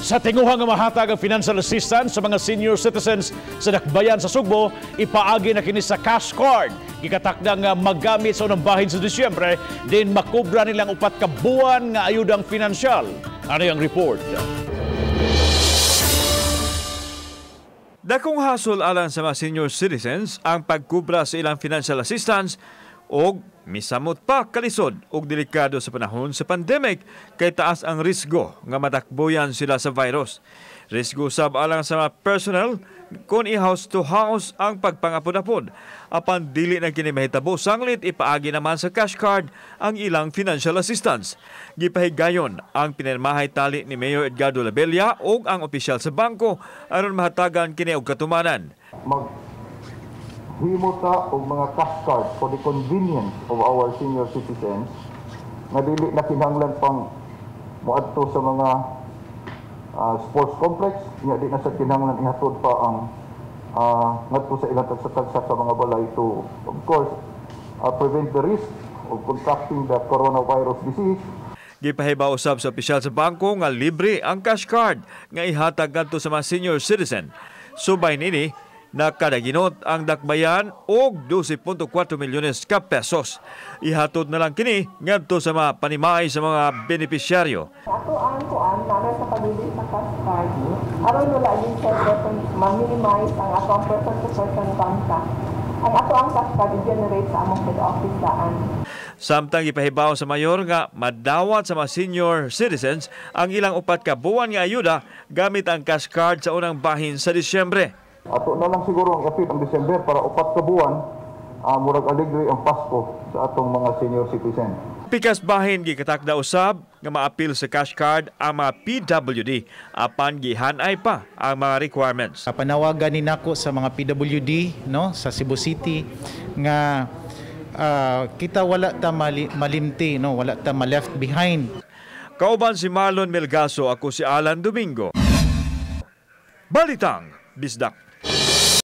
Sa tinguha nga mahatag ang financial assistance sa mga senior citizens sa dakbayan sa Sugbo, ipaagi na kini sa cash card. Gikatakda nga magamit sa unang bahin sa Disyembre, din makubra nilang 4 ka buwan nga ayudang finansyal. Ano yung report? Dakong hasol alang sa mga senior citizens ang pagkubra sa ilang financial assistance og misamot pa kalisod og delikado sa panahon sa pandemic kay taas ang risgo nga madakboyan sila sa virus. Risgo sab alang sa mga personnel kung i-house to house ang pagpangapod-apod. Apan dili na kini mahitabo sanglit ipaagi naman sa cash card ang ilang financial assistance. Gipahigayon ang pinirmahay tali ni Mayor Edgardo Labella ug ang opisyal sa bangko aron mahatagan kini og katumanan. Mag himo ta og mga cash card for the convenience of our senior citizens nga dili na kinahanglan pang moadto sa mga sports complex nya di na sa kinahanglan ihatod pa ang ngadto sa ilang tagsa-tagsa sa mga balay to, of course, prevent the risk of contracting the coronavirus disease. Gipahibaw usab sa opisyal sa bangko nga libre ang cash card nga ihatag ngadto sa mga senior citizen. Subay nini, nakadaginot ang dakbayan og 12.4 milyones ka pesos. Ihatod na lang kini ngadto sa mga panimay sa mga benepisyaryo. Ato ang kuan nana sa pag-release sa cash card aron wala gyud sa person ma-minimize ang ato ang person to person contact. Ang ato ang cash card i-generate sa among head office daan. Samtang ipahibaw sa mayor nga madawat sa mga senior citizens ang ilang 4 ka buwan nga ayuda gamit ang cash card sa unang bahin sa Disyembre. Ato na lang siguro ang apil ang December para 4 ka buwan murag alegre ang Pasko sa atong mga senior citizen. Pikas bahin, gikatakda usab nga maapil sa cash card ang mga PWD apan gihanay pa ang mga requirements. Panawagan ni nako sa mga PWD, no, sa Cebu City nga kita wala ta malimti, no, wala ta ma left behind. Kauban si Marlon Melgaso, ako si Alan Domingo. Balitang Bisdak.